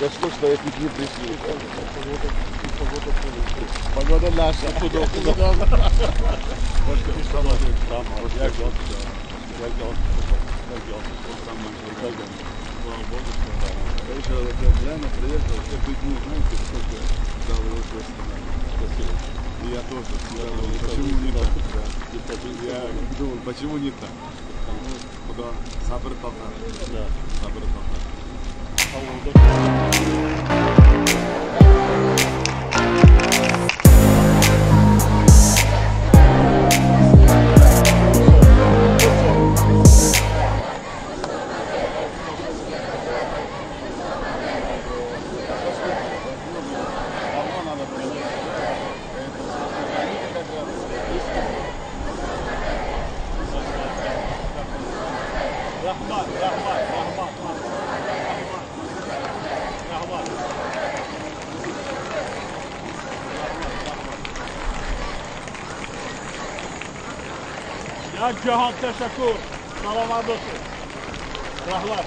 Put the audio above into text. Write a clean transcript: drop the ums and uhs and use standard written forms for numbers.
За что, что эти дни пришли? Погода наша. Еще я Лена приехал, всех людьми, знаете, сколько дал его. Спасибо. И я тоже. Я думал, почему не так? Я думал, почему не так? Куда? Сабр тоқат. Сабр тоқат. Rahmat, rahmat, rahmat, rahmat, rahmat. Як ҷаҳон ташаккур. Саломат бошед. Раҳмат.